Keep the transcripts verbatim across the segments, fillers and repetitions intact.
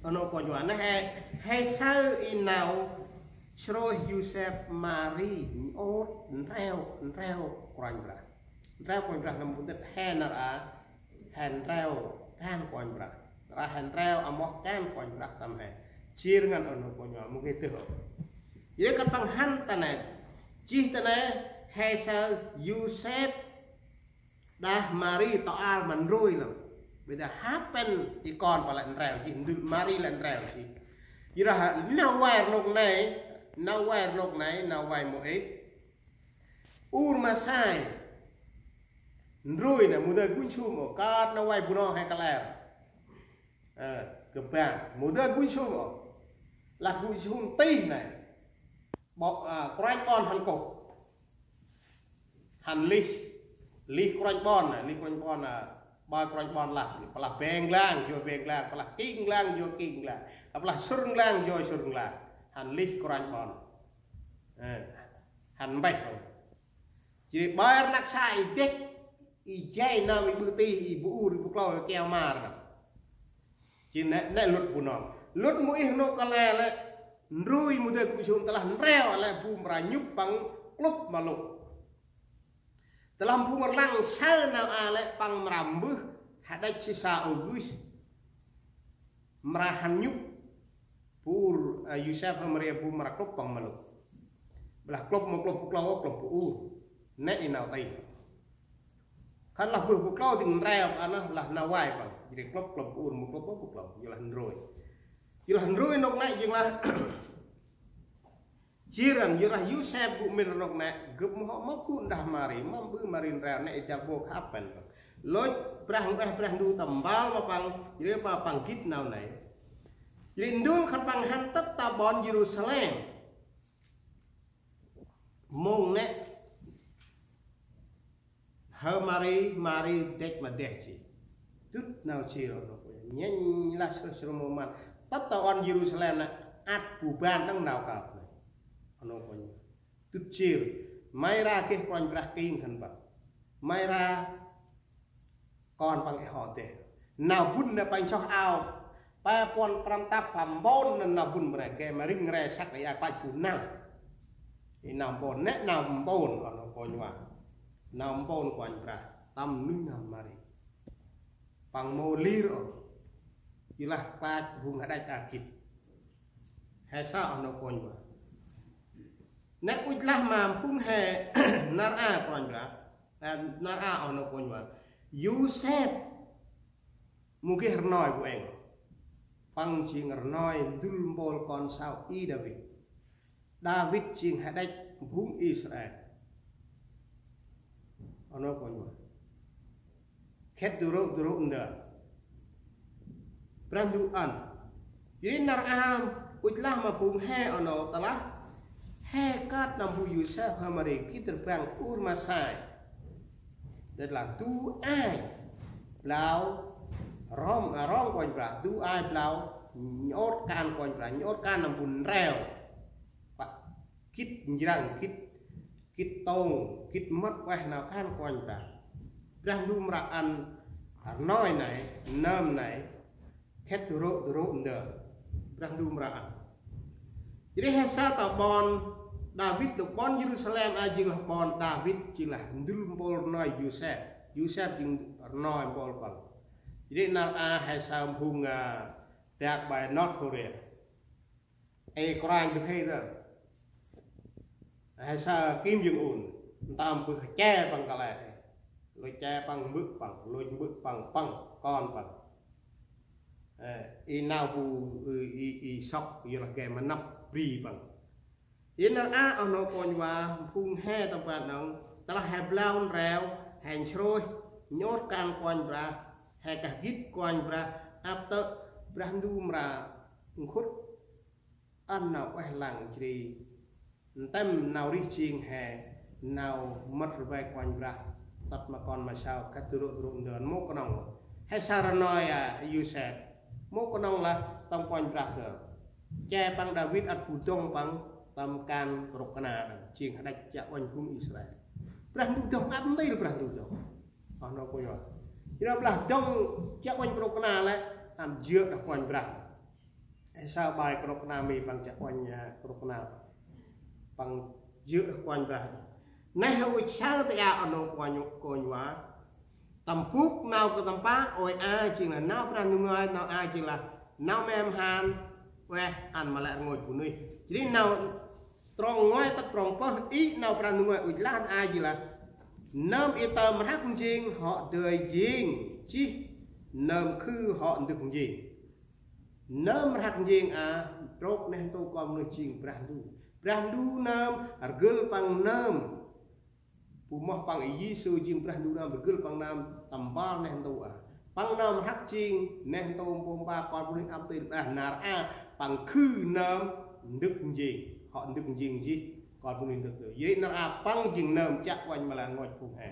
Ơ nô kônh wa, nê he, he saơ i nau srôih Yôsep Mari, ôt, ntreo, ntreo Kôranh Brah. Ntreo Kôranh Brah nâm bu tĭt he nar a, he ntreo kan Kôranh Brah. Nar a he ntreo amoh kan Kôranh Brah tâm he. Jêr ngăn ơ nô kônh wa, mâu geh dơh ôh. Jêh khân păng hăn ta nê. Jêh ta nê, he saơ Yôsep đah Mari ta al ma ndrôi lăng. Ƀiă dah happen i kon păng lĕ ntreo, jêh ndŭl Mari lĕ ntreo jêh. Jêh dah nau vay rnôk nây, nau vay rnôk nây, nau vay mâu êk. Ur ma sai. Ndrôi nê, mâu dơi gŭ nsum ôh, kơt nau vay bu nô he kăl e. Ơ, kơ bang, mâu dơi gŭ nsum ôh. Lah gŭ nsum tih nê. Ƀok, a, kôranh ƀon hăn kôh. Hăn lih, lih kôranh ƀon nê, lih kôranh ƀon nê, ƀai kôranh ƀon lah, plah beng lang, joi beng lang, plah king lang, joi king lang, plah sŭr lang, joi sŭr lang. Hăn lih kôranh ƀon. Ơ, hăn mpeh ôh. Jêh ri ƀai rnăk sa i dêk, i jay nơm i ƀư tih, i bu ur, i bu klô, i keo mar nơm. Jêh nê, nê lŭt bu nơm. Lŭt mâu ih nôk kăl e lĕ, ndrôi mâu dơi gŭ nsum tơlah ntreo lĕ bu mra nhŭp păng klŭp ma lŭ. Tơlah bu mra lăng saơ nau a lĕ păng mra mbơh, hađăch Sêsar Ôgust. Mra hăn nhŭp, bu ur, a, Yôsep hăn Maria bu mra klŭp păng ma lŭ. Blah klŭp mâu klŭp bu klô, klŭp bu ur. Nê i nau tih. Khân lah bơh bu klô dâng ntreo, a nê lah nau vay păng. Jêh ri klŭp, klŭp bu ur, mâu klŭp bu klô. Jêh lah ndrôi. Jêh lah ndrôi nôk nê, jêng lah Jêh ri, jêh lah Yôsep gŭ mil rnôk nê, gâp mâu hŏ mâp gŭ ndah Mari, mâm ƀư Mari ntreo nê i dak bôk happen. Lôch Brah Huêng Ueh Brah Ndu tâm mpơl ma păng, jêh ri ma păng gĭt nau nê. Jêh ri ndŭl khân păng hăn tât ta ƀon Yêrusalem. Mông nê, Hơ Mari, Mari dêch ma deh jêh. Dŭt nau jêh ro nô kônh. Nhênh lah srơh srơh mâu mân. Tât ta ƀon Yêrusalem nê, ăt bu ban đăng nau kơp nê. Ơ nô kônh. Dŭt jêh. May ra geh Kôranh Brah king khân păng. May ra kon păng ê hŏ deh. Nau bŭn nê păng soh ao. Pe puăn prăm tăp păng mpôn nê nau bŭn mre, gay ma ring ngre săk i a klach bu năl. I nau mpôn, nê nau mpôn, ơ nô kônh wa. Nau mpôn Kôranh Brah, tâm nuih n'hâm Mari. Păng mâu lir ôh. Jêh lah klach phung hađăch a gĭt. He saơ ơ nô kônh wa. Nê ŭch lah ma phung he nar a Kôranh Brah. A, nar a ơ nô kônh wa. Yôsep mâu geh rnoi bu êng. Păng jêng rnoi ndŭl mpôl kon sau i Đavid. Đavid jêng hađăch phung Israel. Ơ nô kônh wa. Khât du rô̆ du rô̆ ndơ. Brah Ndu ăn. Jêh ri nar a ŭch lah ma phung he ơ nô tơlah he kơt nâm bu Yôsep hơ Mari gĭt rbăng ur ma sai. Dơi lah du ai blau rŏng, a, rŏng Kôranh Brah, du ai blau nhŭp kan Kôranh Brah, nhŭp kan nâm bu ntreo. Pă gĭt njrăng, gĭt, gĭt tông, gĭt mât ueh nau kan Kôranh Brah. Brah Ndu mra ăn rnoi nê, nơm nê, khât du rô̆ du rô̆ ndơ. Brah Ndu mra ăn. Jêh ri he saơ ta ƀon Đavid, ta ƀon Yêrusalem a jêng lah ƀon Đavid, jêng lah ndŭl mpôl rnoi Yôsep. Yôsep jêng rnoi mpôl păng. Jêh ri nar a he saơ phung, a, dak bai North Korea. Ê kôranh dŭt he dơm. He saơ Kim Jong Un. Ntơm bơh che păng kăl e. Lôch che păng mbơ̆ păng, lôch mbơ̆ păng, păng, kon păng. Ê, i nau bu, i, i, i sŏk, yor lah gay ma năp bri păng. Jêh nar a ơ nô kônh wa, phung he tâm ban nơng, tơlah he blau ntreo, he nsrôih, nhŭp kan Kôranh Brah, he kah gĭt Kôranh Brah, ăp tơ̆ Brah Ndu mra nkhŭt ăn nau ueh lăng jêh ri ntĭm nau rêh jêng he, nau mât rvê Kôranh Brah, tât ma kon ma sau, khât du rô̆ du rô̆ ndơ, mâu knŏng. He saơ rnoi a Yôsep, mâu knŏng lah tâm Kôranh Brah dơm. Che păng Đavid ăt bu dŏng păng tâm kan krŭk kna đŏng, jêng hađăch chiă uănh phung Israel. Brah Ndu dŏng, ăt ntil Brah Ndu dŏng. Ơ nô kônh wa. Jêh ri blah dŏng chiă uănh krŭk kna lĕ, ăn jê̆ đah Kôranh Brah. He saơ bai krŭk nau mi păng chiă uănh, a, krŭk nau. Păng jê̆ kuanh brah. Neh he ŭch saơ ti a, a nô kuanh kônh wa. Tâm bŭk nau kơtăm pă ôi a jêng lah nau Brah Ndu ngơi, nau a jêng lah nau mem han ueh ăn ma lĕ rngôch bunuyh. Jêh ri nau trong ngoai tât trong pơh i nau Brah Ndu ngơi ŭch lah a jêng lah nơm i tơm rhăk njêng hŏ dơi jêng jêh, nơm khư hŏ ndâk njêng. Nơm rhăk njêng a, trôk neh ntu kon bunuyh jêng Brah Ndu. Brah Ndu nơm rgâl păng nơm. Bu moh păng Yêsu jêng Brah Ndu nơm rgâl păng nơm tâm mpơl neh ntu a. Păng nơm rhăk njêng neh ntu mpômpa kon bunuyh ăp ntil đah nar a. Păng khư nơm ndâk njêng. Hŏ ndâk njêng jêh kon bunuyh ndâk njêng. Jêh ri nar a păng jêng nơm chiă uănh ma lĕ rngôch phung he.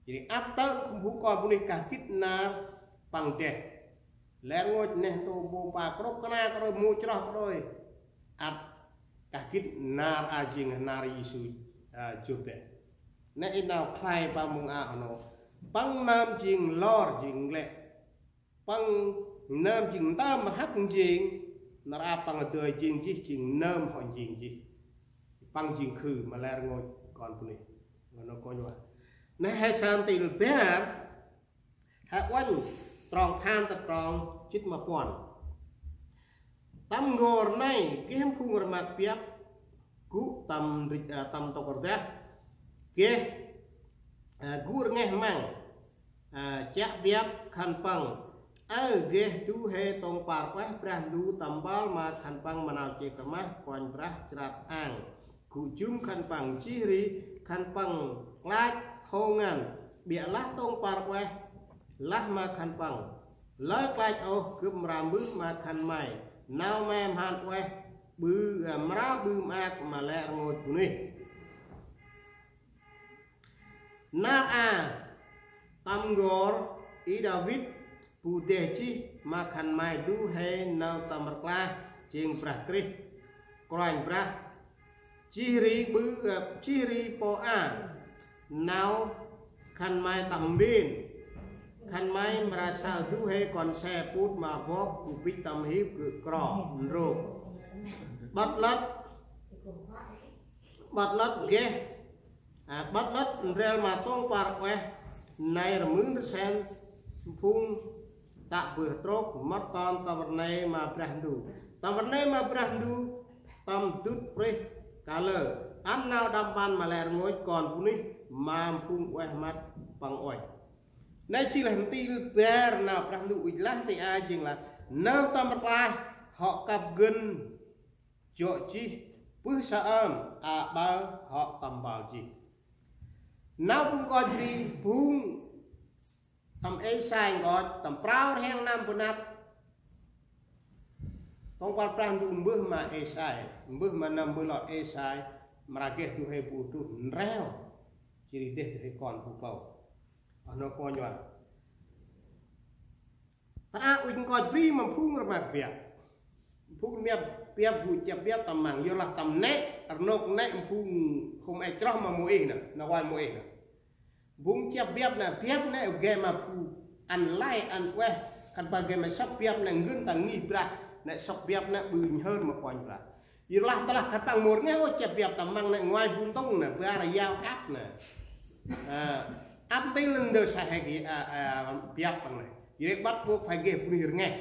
Jêh ri ăp tơ̆ phung kon bunuyh kah gĭt nar păng deh. Lĕ rngôch neh ntu mpômpa krŭk kna kađôi, mâu chroh kađôi. Ăt kah gĭt nar a jêng nar Yêsu, a, jŭr deh. Nê i nau khlay pa mông a a nô. Păng nơm jêng lor jêng nglĕ. Păng nơm jêng ntơm rhăk njêng, nar a păng dơi jêng jêh jêng nơm hŏ njêng jêh. Păng jêng khư ma lĕ rngôch kon bunuyh. Nô kônh wa. Nê he saơ ntil bar, he uănh trong phan tât trong jât ma puăn. Tâm n'gor nây geh phung rmăk biăp gŭ tâm ri-, a, tâm ntŭk rdah. Geh, a, gŭ rngeh măng, a, chiă biăp khân păng. Ơ geh du huê tông păr ueh Brah Ndu tâm mpơl ma khân păng ma nau chih kmah Kôranh Brah chrat ang. Gŭ jŭm khân păng jêh ri khân păng klach hô ngăn. Ƀiălah tông păr ueh lah ma khân păng: Lơi klach ôh, gâp mra mbơh ma khân may nau mem han ueh ƀư, a, mra ƀư maak ma lĕ rngôch bunuyh. Nar a tâm n'gor i Đavid bu deh jêh ma khân may du huê nơm tâm rklaih jêng Brah Krist, Kôranh Brah. Jêh ri ƀư, ơ, jêh ri pô a nau khân may tâm mbên. Khân may mra saơ du huê kon se put ma bok bu bĭch tâm hip gơ̆ kro ndrôk. Ƀât lât, ƀât lât geh, a, ƀât lât ndrel ma tông păr ueh nây rmưn rsen phung tă bơh trôk mât ton tâm rnê ma Brah Ndu. Tâm rnê ma Brah Ndu tâm dŭt prêh kalơ ăn nau đăp mpăn ma lĕ rngôch kon bunuyh ma phung ueh măt păng uănh. Nê jêng lah ntil bar nau Brah Ndu ŭch lah ti a jêng lah nơm tâm rklaih hŏ kăp gân jŏ jêh, bơh saơm aƀaơ hŏ tâm mpơl jêh. Nau phung kôch bri phung tâm Êsai nkoch, tâm prao rhiăng năm bu năp. Tông păr Brah Ndu mbơh ma Êsai, mbơh ma nơm mbơh lor Êsai, mra geh du huê bu truh ndreo, jêh ri deh du huê kon bu klâu. A nô kônh wa. Ta a ŭch nkoch bri ma phung rmăk biăp. Phung rmăk biăp gŭ chiăp biăp tâm măng, yorlah tâm nê, rnôk nê phung hôm e chroh ma Môis nê, nau ueh Môis nê. Phung chiăp biăp nê, biăp nê geh ma bu ăn lay ăn ueh, khân păng geh ma sŏk biăp nê ngăn ta ngih brah, nê sŏk biăp nê ƀư nhhơr ma Kôranh Brah. Yorlah tơlah khân păng mâu rngeh ôh chiăp biăp tâm măng nê nguai bu ntŭng nê, bar yao kăp nê. A, ăp ntil ndơ sa he geh, a, a, biăp păng nê. Yor ri bắt buộc phải geh bunuyh rngeh.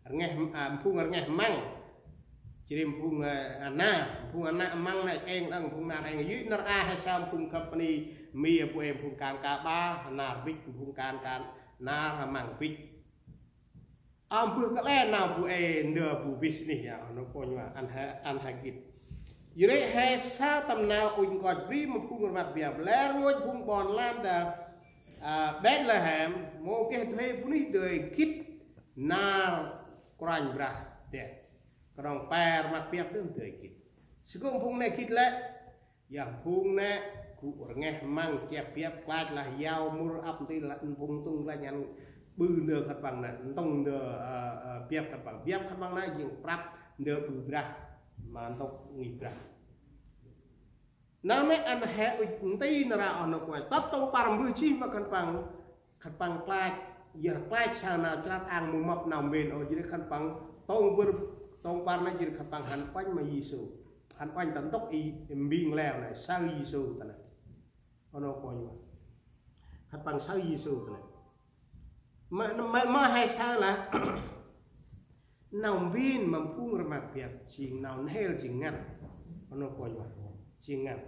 Rngeh, a, phung rngeh măng. Jêh ri phung, a, a, nar, phung a nar măng nê êng đăng, phung nar êng. Yor nar a he saơ phung company mi a bu êng phung kan ka ƀa, nar bĭch phung kan kan, nar măng bĭch. Ăm bơh kăl e nau bu ê ndơ bu business ya, nô kônh wa, ăn he, ăn he gĭt. Yor ri he saơ tâm nau ŭch nkoch bri ma phung rmăk biăp lĕ rngôch phung ƀon lan đah, a, Bethlehem, mâu geh du huê bunuyh dơi gĭt nar Kôranh Brah deh. Knŏng pe rmăk biăp dơm dơi gĭt. Sơgŭm phung nê gĭt lĕ, ya phung nê gŭ rngeh măng chiăp biăp klach lah yau mur ăp ntil lah phung ntŭng lah ngăn ƀư ndơ khân păng nê, ntŭng ndơ, ơ, ơ, biăp khân păng. Biăp khân păng nê jêng prăp ndơ ƀư brah, ma ntŭk ngih brah. Nau nê ăn he ŭch nti nar a oh nô kônh wa. Tât tông păr mbơh jêh ma khân păng, khân păng klach, yơh klach saơ nau chrat ang mâu mâp nau mbên ôh, jêh ri khân păng tông bơr Tông bar nây jêng khân păng hăn uănh ma Yêsu. Hăn uănh ta ntŭk i mbing leo nây, saơ Yêsu ta nây. Ơ nô kônh wa. Khân păng saơ Yêsu ta nây. Ma, ma, ma he saơ lah. Nau mbên ma phung rmăk biăp jêng nau n'hêl jêng ngăn. Ơ nô kônh wa. Jêng ngăn.